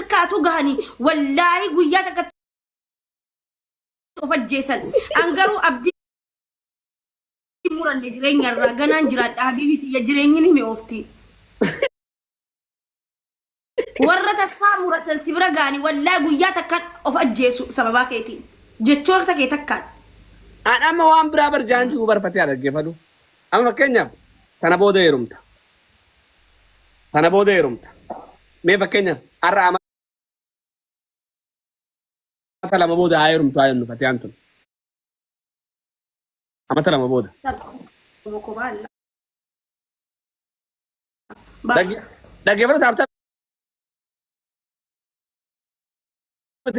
sirkaatu gahanii wallaahi guyyaa takka of ajjeesan. An garuu abdii hin muranne jireenya irraa ganaan jiraadha habiibii tiyya jireenyi ni mi'oofti. Warra tasfaa muratan si bira gahanii wallaahi guyyaa takka of ajjeesu sababaa keetiin. Jechoota kee takkaan. An amma waan biraa bar jaan jiru barfatee dhaggeeffadhu. Amma fakkeenyaaf tana booda heerumta. Tana booda heerumta. Mee fakkeenyaaf har'a amata 2 booda haa heerumtu haa jennu fatiyaan tun. Amata 2 booda. Dhaggeeffadhu taaptaa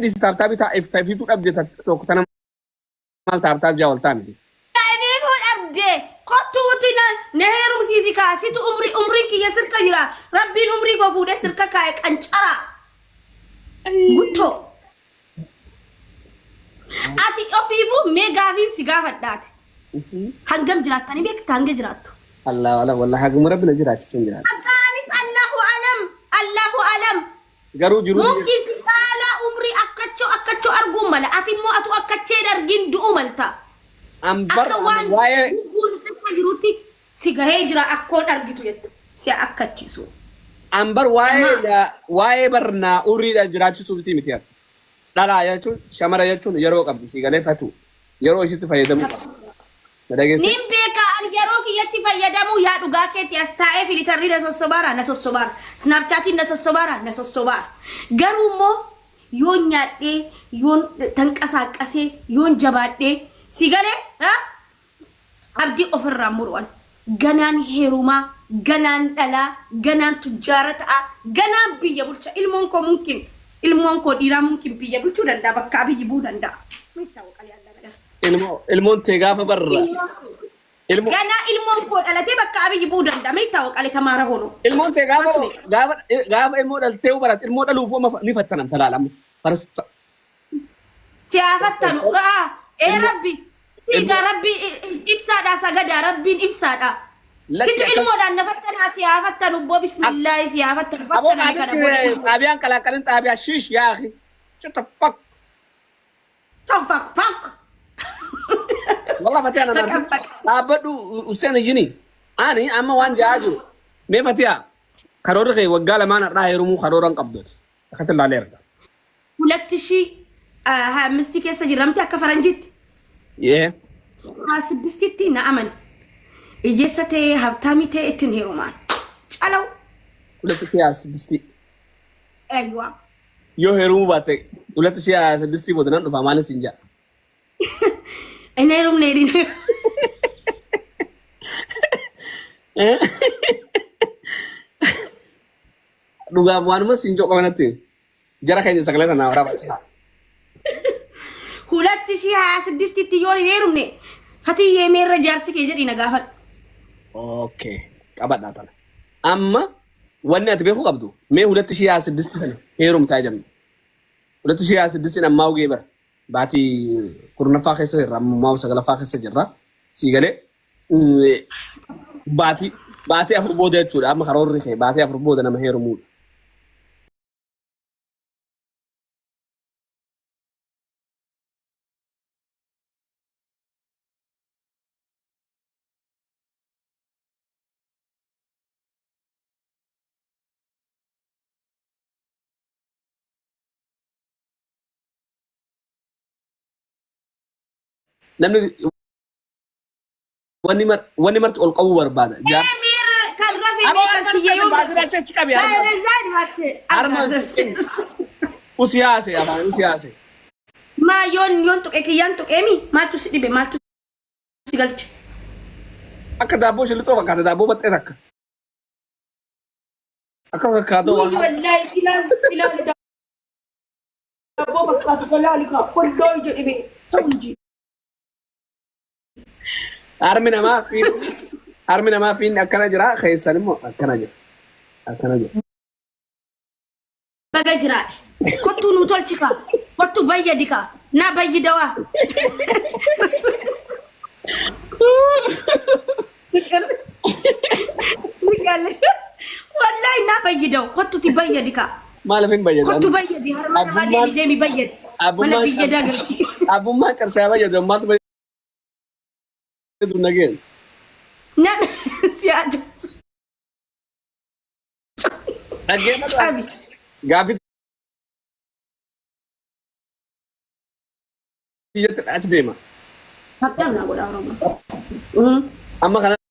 dhiisi taaptaa bitaa ifituu dhabde tokko tana maal taaptaaf jaa waltaa miti. Daa'imuu dhabde kottuuti na na heerumsiisi kaa situ umrii umriin kiyya sirka jira rabbiin umrii koo fuudhee sirka kaa'e qancaraa guttoo ati ofiifuu mee gaafiin si gaafadhaati hangam jiraattanii beekta hanga jiraattu. Allah wala wallahi haguma rabbi na jiraachise hin jiraadha. Aqaanis Allahu alam Allahu alam Garuu jiruu tiyya Mumkin si caalaa umrii akkachoo akkachoo arguun mala. Ati immoo atu akkachee hin argin du'uu malta. An bar Akka waan waa'ee lubbuun sirra jirutti si gahee jira akkoon argitu jetta. Si akkachiisu. An bar waa'ee Namaa. waa'ee bar naa umriidhaan jiraachisuu miti miti an. Dhalaa jechuun shamara jechuun yeroo qabdi si galee fatu yeroo ishitti fayyadamuu qabdi. Na dhageessee? Nin beeka ani yeroo kiyyatti fayyadamuu yaa dhugaa keeti as taa'ee filitarrii na sossobaara na sossobaara snaapchaatiin na sossobaara na sossobaara garuu immoo yoon nyaadhee yoon tanqasaaqqasee yoon jabaadhee si galee ha? Abdii ofirraa muru'an ganaan heerumaa ganaan dhalaa ganaan tujjaara ta'a ganaan biyya bulcha ilmoon koo mumkin ilmoon koo dhiiraa mumkin biyya bulchuu danda'a bakka abiyyi bu'uu danda'a. Miitta waqalee allaa nagaa. Ilmoo ilmoon tee gaafa barra. Ilmo Ganaa ilmoon koo dhalatee bakka abiyyi bu'uu danda'a. Miitta waqalee tamaara hono. Ilmoon tee gaafa gaafa gaafa ilmoo dhaltee barat ilmoo dhaluuf amma ni fattanamta laala amma. Faras Si haa fattanu. Aa, ee rabbi. Ilmoo Siigaa rabbi ibsaadha sagadaa rabbiin ibsaadha. Lakki Situ akka ilmoodhaan na fattanaa si haa fattanu boo bismillaahi si haa fattanu Aboo fattaname kana booda qaalitti ilmoo. xaabiyaan qalaaqalin xaabiyaa shiish yaa akhi. Shut the fuck. Fak fak. Wallah fatiyaa na Fak naarti. fak. Dhaabbadhu Hussein Ijini. Ani amma waan ja'aa jiru. Mee fatiyaa karoorri kee waggaa lamaan har'aa heerumuu karoora hin qabduti. Akkatti ilaalee erga. Hulatti ishii 25 keessa jirramti akka faranjiitti. Yee. 26tti na amani. Hiyyeessa ta'ee habtaamii ta'ee ittiin heerumaan. Calaw. Hulatti ishee 26. Ayyuwaa. Yoo heerumuu baatte hulatti ishee 26 booda nan dhufa maalin siin ja'a. Hin heerumne jedhin. Dhugaaf waanuma siin jedhu qabanatti jara keenya sagalee tanaa waraabaa jira. Hulatti ishii 26tti yoo hin heerumne fatiyyee meerra jaarsi kee jedhii na gaafadhu. Okay. Qabadhaa tana. Amma wanni ati beekuu qabdu mee hulatti ishii 26 tana heerumtaa jennu. Hulatti ishii 26 ammaa ugee bara. Baatii 10ffaa keessa jirra ammaa 9ffaa keessa jirra. Sii galee baatii 4 booda jechuudha amma karoorri kee baatii 4 booda nama heerumuudha. Namni wanni mar wanni marti ol qabuu barbaada. Jaarsa. Miirri kan rafe Aboo mee kan harma kiyya nutti yoo baasee achi achi qabi harma. Harma usi haase afaan usi haase. Maa yoon yoon tuqe kiyyaan tuqeemi maaltu si dhibe maaltu si galche. Akka daabboo shillixoo fakkaata daabboo baxxee takka. Akka fakkaatu Wuyyi waan wallaahi ilaali ilaali daabboo fakkaatu wallaahi kaa wallaahi jedhi bee ta'u inji. Harmi namaa fi harmi namaa fi akkana jira keessan immoo akkana jira. Akkana jira. Baga jiraate. Kottuu nuu tolchi kaa. Kottuu bayyadi kaa. Naa bayyi dawaa. Wallahi naa bayyi dawa. Kottuti bayyadi kaa. Maaliif hin bayyadu? Kottu bayyadi harma namaa Abbummaan deemi deemi bayyadi. Mana abbummaan biyya daagalchi. abbummaan cabsaa bayyadu maaltu bayyadu nageen. Nan si ajaa'ibu. Dhaggeeffadhu. Cabi. Gaaffii biyyatti achi deema. Tap tap naa godhaa Oromoo. Amma kanarraa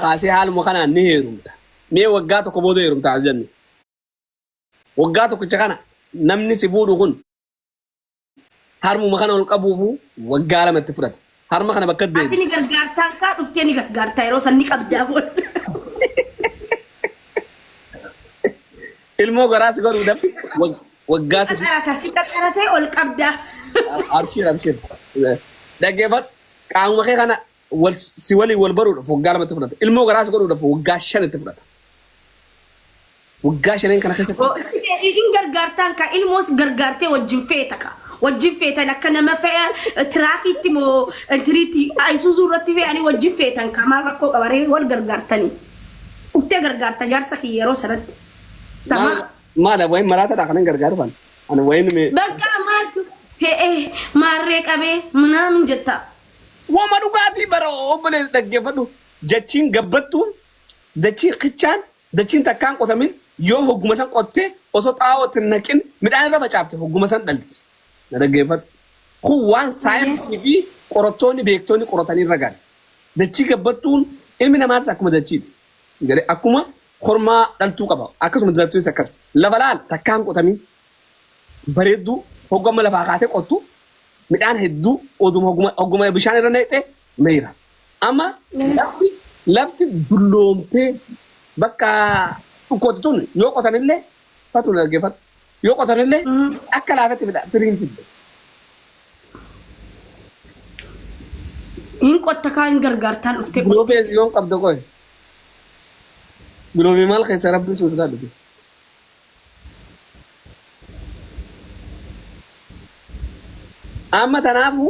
kaasee haaluma kanaan ni heerumta. Mee waggaa tokko booda heerumta as jennu. Waggaa tokkicha kana namni si fuudhu kun harmuma kana ol qabuufu waggaa 2 itti fudhata. Harma kana bakka Ati ni deebisa. gargaartaan kaa dhuftee ni gargaartaa yeroo san ni qabdaa booda. Ilmoo garaa si godhuudhaaf waggaa 3. Qaxarata si qaxaratee ol qabdaa. Abshir abshir. Dhaggeeffadhu qaamuma kee kana wal si waliin wal baruudhaaf waggaa 2tti fudhata. Ilmoo garaa si godhuudhaaf waggaa 5tti fudhata. Waggaa shanan kana keessatti Hin gargaartaan kaa ilmoos gargaartee wajjin feeta kaa. Wajjin feetan akka nama fe'a tiraakiitti moo intiriitti ayisuuzuu irratti fe'anii wajjin feetan kaa maal rakkoo qabaree wal gargaartanii. Uftee gargaarta jaarsa kiyya yeroo sanatti. Sama. Maal wayin maraataadha kanan gargaaru kan. Ani wayin mee. Bakka maaltu fe'ee maarree qabee minaamin jetta. Wama dhugaatii bara obboleessi dhaggeeffadhu. Jachiin gabbattuun dachiin qichaan dachiin takkaan qotamin yoo hogguma san qottee osoo xaa'oo itti hin naqin midhaan irra facaafte hogguma san dhalti. Na dhaggeeffadhu. Kun waan saayinsii fi qorattoonni beektonni qoratanii irra gahan. Dachii gabbattuun ilmi namaatis akkuma dachiiti. Si galee akkuma kormaa dhaltuu qaba. Akkasuma dhaltuunis akkas. Lafa laal takkaan qotamin bareedduu hoggama lafaa kaatee qottu midhaan hedduu oduma hogguma hogguma bishaan irra naqxe meeyra. Amma lafti dulloomtee bakka dhukkootti tun yoo qotanillee fatu dhaggeeffadhu. Yoo qotanillee akka laafatti midhaan firiin fiddi. Hin qotta kaa hin gargaartaan dhuftee qotta. Giloobee yoon qabda qoy. Giloobee maal keessa rabbi suuf dhaabate. Amma tanaafu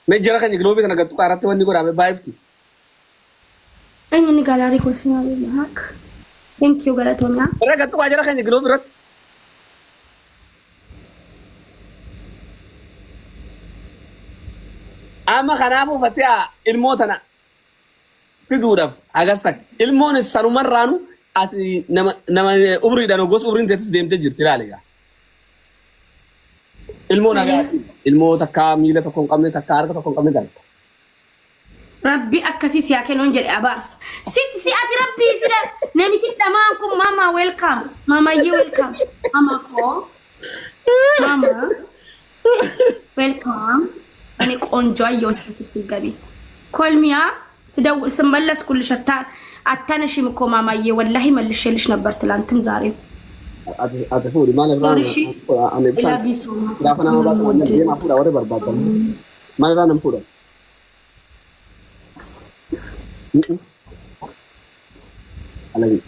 mee jara keenya giloobee kana gattu qaaratti wanni godhame baay'ifti. Eenyu inni gaalaarii koo si maal haak. Thank you galatoomiyaa. Irra gattu qaa jara keenya giloobee irratti. Amma kanaafuu fatiha ilmoo tana fiduudhaaf hagas takka. Ilmoon sanumarraanu ati nama nama umriidhaan hoggoos umriin teetis deemtee jirti ilaali egaa. Ilmoo nagaa ilmoo takkaa miila tokko hin qabne takkaa harka tokko hin qabne galta. Rabbi akkasii si haa kennuun jedhe abaarsa. Sitti si ati rabbii sida namichi dhamaan kun mama welcome. Mamayyee welcome. Mama koo. Mama welcome. እኔ ቆንጆ አየሁሽ ስትገቢ ኮልሚያ ስደውል ስመለስኩልሽ አታነሺም እኮ ማማዬ፣ ወላሂ መልሼልሽ ነበር ትላንትም ዛሬም። Ati fuudhi maal irraa Sorry, shi. ani ibsaan Love you so much. gaafa nama baasan ani deemaa fuudha warri barbaadan maal irraa nam fuudhan. Alagi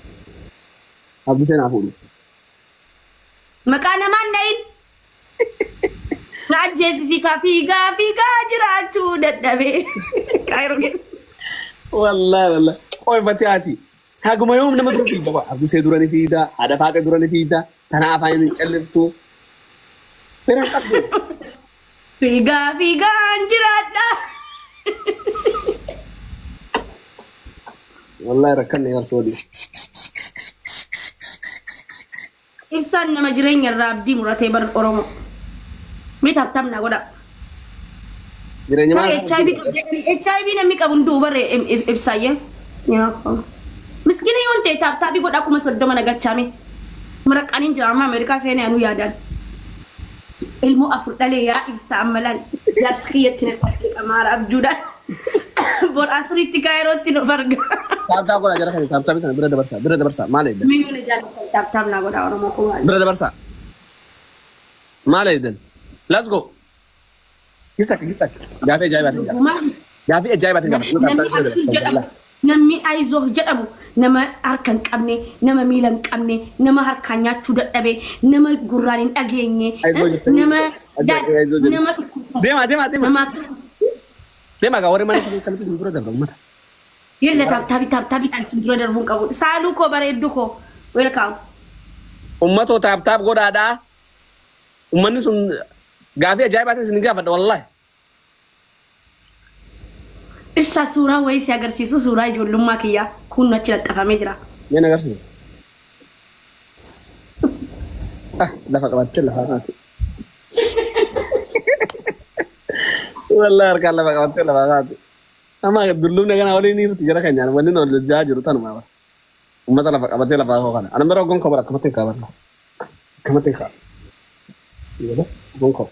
abdii seenaa fuudhu. Maqaa namaan dhayin. Na ajjeesisii kaa fiigaa fiigaa jiraachuu dadhabee. Kaayiroo keessa. Wallahi wallahi qoy fatihaati haguma yoom nama dura fiigda qoy abdii see dura ni fiigda haadha faaqee dura ni fiigda tana afaan hin calliftu fira hin qabdu. Fiigaa fiigaan jiraadha. Wallahi rakkanne yarsoodhi. Ibsaan nama jireenya irraa abdii muratee bar Oromoo. Mee tap tap naa godha. Jireenya maal? HIV qabdee HIV namni qabu hunduu bare ibsaayyee. Miskiina yoon ta'e tap tapii godha 30,000 nagachaame. Maraqqaniin jira amma Ameerikaa seenee anuu yaadaan. Ilmoo afur dhalee yaa ibsaa amma laal. Jaarsi kiyyatti na qabdee qamaara abjuudhaan. Bor asriitti kaayirootti nu farga. Tap tap godha jara kana tap tapii kana bira dabarsaa bira dabarsaa maal eeddan? Miyyuu na jaallatan tap tap naa godha Oromoo koo maal. Bira dabarsaa maal eeddan? Let's go. Gisak gisak gaafii ajaa'ibaatiin gaafa. Maal? Gaafii ajaa'ibaatiin gaafa. Namni abshir jedhamu namni ayizoo jedhamu nama harka hin qabne nama miila hin qabne nama harkaan nyaachuu dadhabe nama gurraan hin dhageenye Ayizoo jettanii nama ayizoo jettanii. nama dhukkubsate Deemaa deemaa deemaa. nama akkas Deemaa gaa warri mana sanii akkamitti isin dura darba uummata. Yalla tap tap tap tapiidhaan sin dura darbuun qabu. Saaluu koo bareeddu koo. Welcome. Ummatoo tap tap godhaadhaa. Ummanni sun gaafii ajaa'ibaatiin isin gaafadha wallahi. Ibsaa suuraa wayii si agarsiisu suuraa ijoollummaa kiyyaa kun achi laxxafamee jira. Mee na agarsiisi. Ah, lafa qabattee lafa kaate. Wallahi harkaan lafa qabattee lafa kaate. Amma dullumni kana waliin jirti jara keenyaan wanni nu hojjaa jiru tanuma. Uummata lafa qabatee lafa koo kana. Ana mara gonka bara akkamatti hin kaa'abarra. Akkamatti hin kaa'a. Siigala gonka.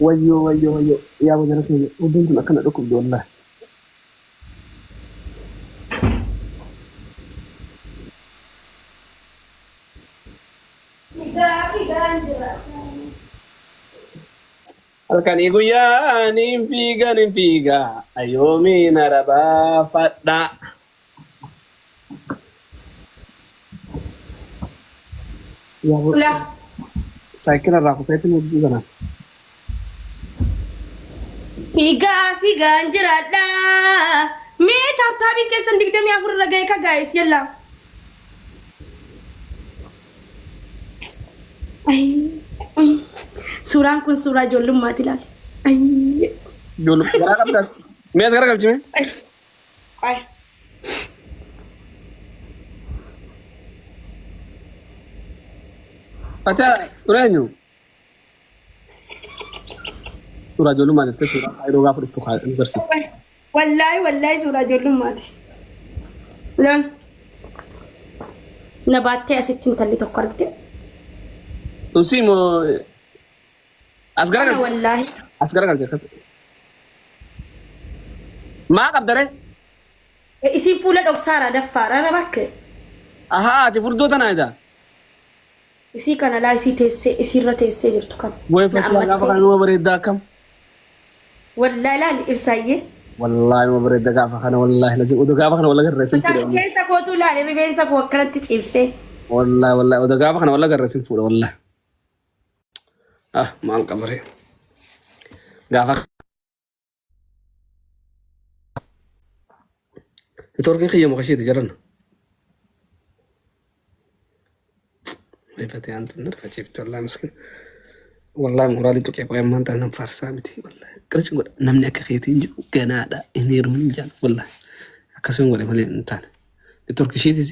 Wayyoo wayyoo wayyoo yaa jara keenya oduun tun akkana dhukkubdi wallahi. Halkanii guyyaa niin fiiga niin fiiga ayyoomiin arabaafadha. Yaa bo- Ula. Saayikila irraa kufeetiin hedduu kana. Fiigaa fiigaan jiraadha. Mee tap tapiin keessan 24 irra ga'e ka guys yalla. Suuraan kun suuraa ijoollummaati ilaali. Ijoollee garaa qabdaas. Mee as garagalchime? Ay. Fataa ture eenyu? Suuraa ijoollummaa jettee suuraa yeroo gaafa dhuftu nu agarsiifte. Wallaahi wallaahi suuraa ijoollummaati. Loon. Na baattee asitti intalli tokko argite. Tunsii moo as Ana garagalche? wallaahi. As garagalche akkatti. Maa qabdaree? Isiin fuula dhoksaara daffaara na bakke. Ahaa ati furdoo tanaa edaa. Isii kana laa isii teessee isiirra teessee jirtu kan. Way Na fakkii gaafa ammattee. kana numa bareeddaa akkam. Wallaahi laali ibsaayyee. Wallaahi numa bareedda gaafa kana wallaahi lazim odoo gaafa kana walla garree sin fuudha wallaahi. Rifeensa kootu laali rifeensa koo akkanatti ciibsee. Wallaahi wallaahi odoo gaafa kana walla garree sin fuudha wallaahi. Ah maal qabaree. Gaafa Networkiin kiyya muka isheeti jaran. Ifatee aantu na rifachiifte wallaahi miskiin. Wallaahi mooraalii tuqee qo'ee ammaan tana nan faarsaa miti wallaahi. Qirci godha namni akka keetii hin jiru ganaadha hin heerumin hin jaan wallaahi. Akkasuma godhe malee hin taane. Networkii isheetis.